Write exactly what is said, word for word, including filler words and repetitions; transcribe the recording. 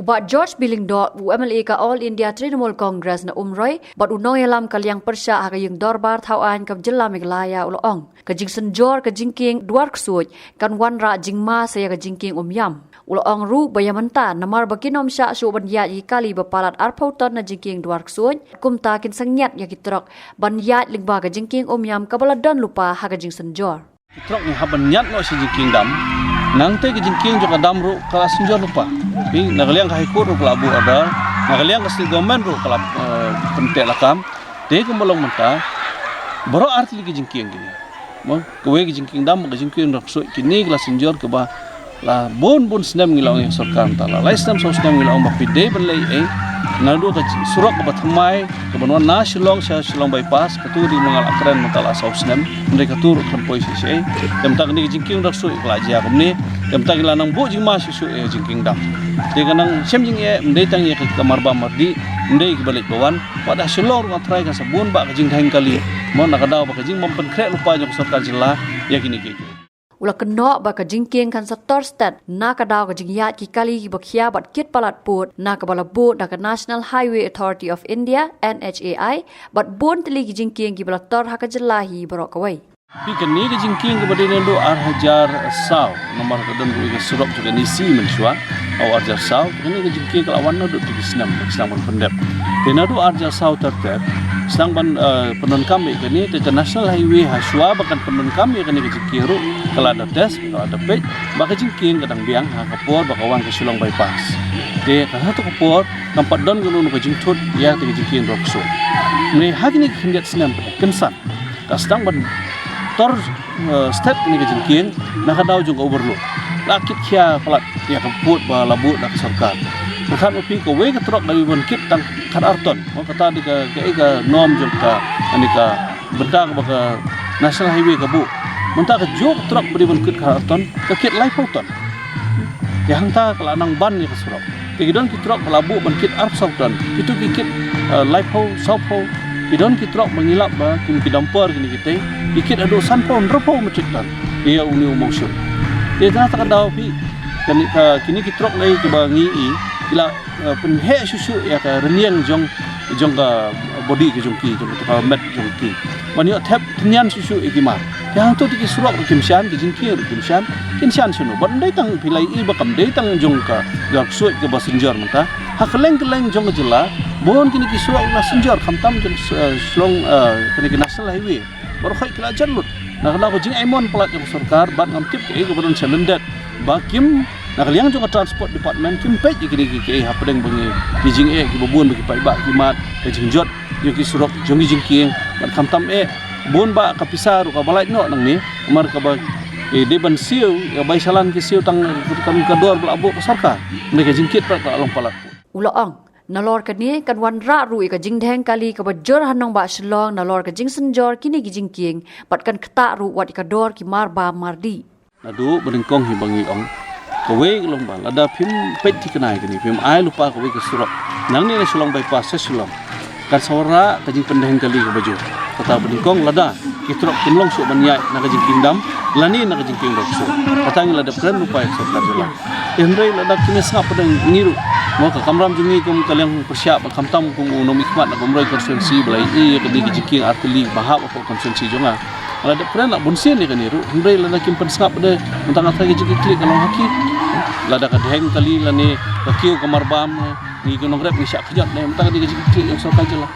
Bah George B Lyngdoh, u M L A ka All India Trinamool Congress na Umroi bad u nongïalam ka liang pyrshah ha ka ïing dorbar thaw aiñ ka jylla Meghalaya, u la ong ka jingsynjor ka jingkieng Dwar Ksuid kan wanrah jingma sa ïa ka jingkieng Umiam. U la ong ruh ba ïa mynta namar ba kin ym shah shuh ban ïaid ïa ki kali ba palat arphew ton na jingkieng Dwar Ksuid, kumta kin synñiat ïa ki trok ban ïaid lyngba ka jingkieng Umiam kaba la don lypa ha ka jingsynjor. Ki trok ngi hap ban ñiad noh sha jingkieng dam. Nangta ka jingkieng jong ka dam ruh ka la synjor lypa. Phi, na ka liang ka High Court ruh ka la buh order, na ka liang ka State Government ruh ka la, eh, pynteh lakam. Te kumba long mynta, baroh artylli ki jingkieng kine. Mo, kawei ka jingkieng dam, ka jingkieng Dwar Ksuid, kine ki la synjor kaba la bun bun snem ngi la ong ïa ka sorkar mynta, la lai snem saw snem ngi la ong ba phi dei ban leh ei ei. Naduh ka surok kaba thymmai kaba wan na Shillong sha Shillong Bypass, katu dei ma nga la kren mynta la saw snem, hynrei katu ruh kan poi shisha ei. Te mynta kane ka jingkieng Dwar Ksuid ka la jia kumne, te mynta ngi la nang buh jingma shuh shuh ïa ka jingkieng dam. Te ka nang shem jingeh ym dei tang ïa ka Marbam Mardih, ym dei kiba leit ba wan, wat ha Shillong ruh nga tharai kan sa bun bah ka jingdheng kali, mo, na ka daw ba ka jingbym pynkhreh lypa jong ka sorkar jylla ïa kine ki. U la kynnoh ba ka jingkieng kan sa tor stet na ka daw ka jingïaid ki kali kiba khia bad kit palat pud na kaba la buh da ka National Highway Authority of India, N H A I, bad bun tylli ki jingkieng kiba la tor ha ka jylla hi baroh kawei. Phi, kane ka jingkieng kaba dei naduh ar hajar saw, namar ka don ruh ka surok jong ka N E C mynshuwa, u ar hajar saw, kane ka jingkieng ka la wan naduh ki snem, ki snem ban pyndep. Te naduh ar hajar saw ter ter, sdang ban, eh, pyndonkam ïa kane, te ka National Highway ha shuwa ba kan pyndonkam ïa kane ka jingkieng ruh ka la da test, ka la da peit ba ka jingkieng ka dang biang ha ka por ba ka wan ka Shillong Bypass. Te ka ha tu ka por kam pat don kano kano ka jingthut ïa kata ka jingkieng Dwar Ksuid. Hynrei ha kine ki khyndiat snem kynsan ka sdang ban tor, eh, stet kane ka jingkieng na ka daw jong ka overload. La kit khia palat ïa ka pud ba la buh da ka sorkar. Pyrkhat ma phi, kawei ka trok ka dei ban kit tang khat ar ton. Mo, kata dei ka, ka, ka norm jong ka, ani ka bynta kaba ka National Highway ka buh. Mynta kajuh ka trok ba dei ban kit khat ar ton, ka kit laiphew ton. Te hangta ka la nang ban ïa ka surok. Te ki don ki trok ba la buh ban kit arphew saw ton, kitu ki kit, eh, laiphew, sawphew. Ki don ki trok ba ngi lap ba kin ki dumper kine kitei, ki kit haduh sanphew, hynriewphew metric ton ïa une u mawshun. Te na kata ka daw phi, kane ka, kine ki trok lei kiba ngi i, ki la, eh, pynheh shuh shuh ïa ka rynïeng jong, jong ka body ka jong ki, jong ka met jong ki. Ban ïoh thep tynñian shuh shuh ïa ki mar. Te hangto te ki surok ruh kim shah, ki jingkieng ruh kim shah, kin shah shano? Bad ym dei tang, phi la i ba kam dei tang jong ka Dwar Ksuid kaba synjor mynta. Ha kylleng kylleng jong ka jylla bun kine ki surok la synjor, khamtam jong, eh, Shillong, eh, kane ka National Highway. Baroh khoit ki la jan lut. Na ka daw ka jingaimon palat jong ka sorkar bad ngam tip kaei kaba don sha lyndet ba kim, na ka liang jong ka Transport Department kim peit ïa kine ki, kiei hapdeng ba ngi, ki jingeh kiba bun ba ki paidbah ki mad, ka jingjot jong ki surok, jong ki jingkieng, bad khamtam eh bun bah ka pisa ruh kaba lait noh nangne, namar kaba, eh, dei ban siew, ïa bai shalan ki siew tang ka, ka dor ba la buh ka sorkar. Hynrei ka jingkit pat ka long palat. U la ong, nalor kane kan wanrah ruh ïa ka jingdheng kali kaba jur ha nongbah Shillong nalor ka jingsynjor kine ki jingkieng, bad kan ktah ruh wat ïa ka dor ki marbam mardih. Naduh banyngkong hi ba ngi ong. Kawei ka long ba lada phim peit thikna ïa kane, phim ai lypa kawei ka surok nangne na Shillong Bypass sha Shillong, kan sa wanrah ka jingpyndheng kali kaba jur. Kata banyngkong lada ki trok kim long shuh ban ïaid na ka jingkieng dam lane na ka jingkieng Dwar Ksuid. Kata ngi la dep kren lypa ïa ka sorkar jylla. Te hynrei lada kim ïa sngap pat ngi ruh, mo, ka kamram jong ngi kum ka liang pyrshah ba khamtam kum u nongmihkhmat na ka Umroi constituency ba la ïohi ïa kane ka jingkieng artylli ba hap hapoh constituency jong nga. La dep kren la bunsien ïa kane ruh, hynrei lada kim pynsngap de, mynta nga tharai ka jingkitkhlieh ka long ha ki. Lada ka dheng kali lane ka kiew ka marbam, ngi ki nongrep ngi shah khñiot de, mynta kane ka jingkitkhlieh jong sorkar jylla.